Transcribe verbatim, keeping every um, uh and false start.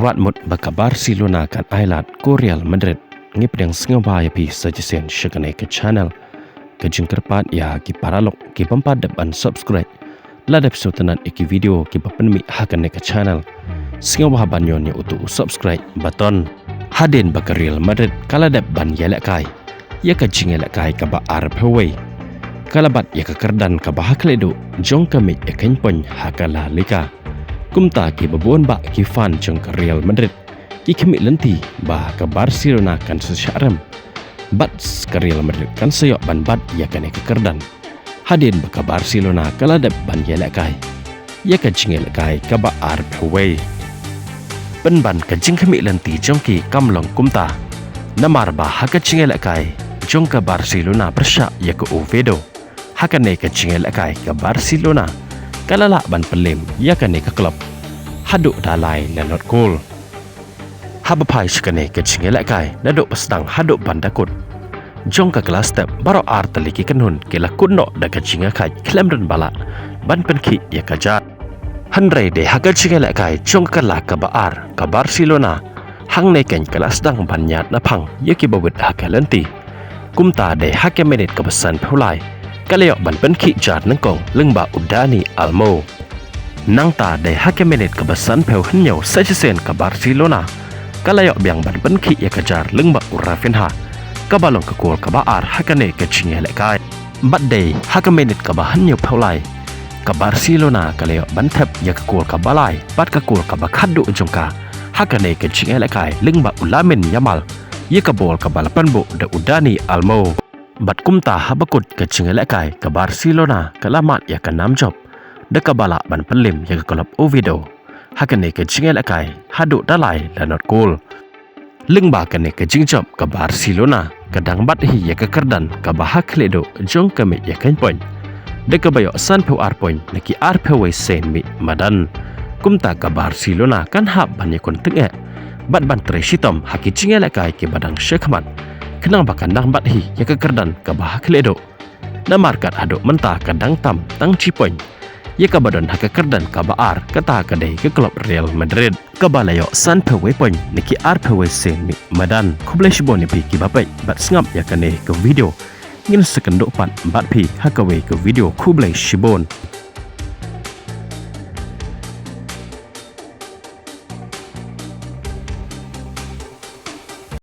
Wat mut ba ka Barcelona kan ailad ko Real Madrid, ngi pdiang sngewbha ïa phi sa shisien sha kane ka channel. Ka jingkyrpad ïa ki paralok ki bym pat dep ban subscribe, la dep sngewtynnat ïa ki video kiba pynmih ha kane ka channel, sngewbha ban ñion ïa uto u subscribe button. Hadien ba ka Real Madrid ka la dep ban ïalehkai ïa ka jingïalehkai kaba arphew wei, ka la bat ïa ka kyrdan kaba ha khlieh duh jong ka miej ïakhein point ha ka La Liga. Kumta kiba bun bah ki fan jong ka Real Madrid ki khmih lynti ba ka Barcelona kan sa shah rem, bad ka Real Madrid kan sa ïoh ban bat ïa kane ka kyrdan. Hadien ba ka Barcelona ka la dep ban ïalehkai ïa ka jingïalehkai kaba arphew wei. Pynban ka jingkhmih lynti jong ki kam long kumta, namar ba ha ka jingïalehkai jong ka Barcelona pyrshah ïa ka Oviedo, ha kane ka jingïalehkai ka Barcelona ka la lah ban pynliem ïa kane ka club haduh da lai la not goal. Haba phai sha kane ka jingïalehkai naduh ba sdang haduh ban da kut, jong ka kylla step baroh ar tylli ki kynhun ki la kut noh da ka jingïakhaid khlem don ba lah ban pynkhih ïa ka jar. Hynrei dei ha ka jingïalehkai jong ka kylla kaba ar ka Barcelona, hangne keiñ ka la sdang ban ñiad naphang ïa kiba wit ha ka lynti. Kumta dei ha ka minit kaba sanphew lai ka la ïoh ban pynkhih jar nyngkong lyngba u Dani Olmo. Nangta dei ha ka minit kaba sanphew hynñiew sa shisien ka Barcelona ka la ïoh biang ban pynkhih ïa ka jar lyngba u Raphinha, kaba long ka goal kaba ar ha kane ka jingïalehkai. Bad dei ha ka minit kaba hynñiewphew lai ka Barcelona ka la ïoh ban thep ïa ka goal kaba lai bad ka goal kaba khatduh jong ka ha kane ka jingïalehkai lyngba u Lamine Yamal, ïa ka ball kaba la pynbuh da u Dani Olmo. Bad kumta haba kut ka jingïalehkai ka Barcelona ka la mad ïa ka nam jop da kaba lah ban pynliem ïa ka club Oviedo ha kane ka jingïalehkai haduh da lai la not goal. Lyngba kane ka jingjop ka Barcelona ka dang bat hi ïa ka kyrdan kaba ha khlieh duh jong ka miej ïakhein point, da kaba ïoh sanphew ar point na ki arphew wei sien mih madan. Kumta ka Barcelona kan hap ban ïakhun tyngeh bad ban trei shitom ha ki jingïalehkai kiba dang sha khmat, khnang ba kan dang bat hi ïa ka kyrdan kaba ha khlieh duh. Namar kat haduh mynta ka dang tam tang shi point ïa kaba don ha ka kyrdan kaba ar, kata ka dei ka club Real Madrid, kaba la ïoh sanphew wei point na ki arphew wei sien mih madan. Khublei shibun ïa phi kiba peit bad sngap ïa kane ka video. Ngin sa kynduh pat bad phi ha kawei ka video. Khublei shibun.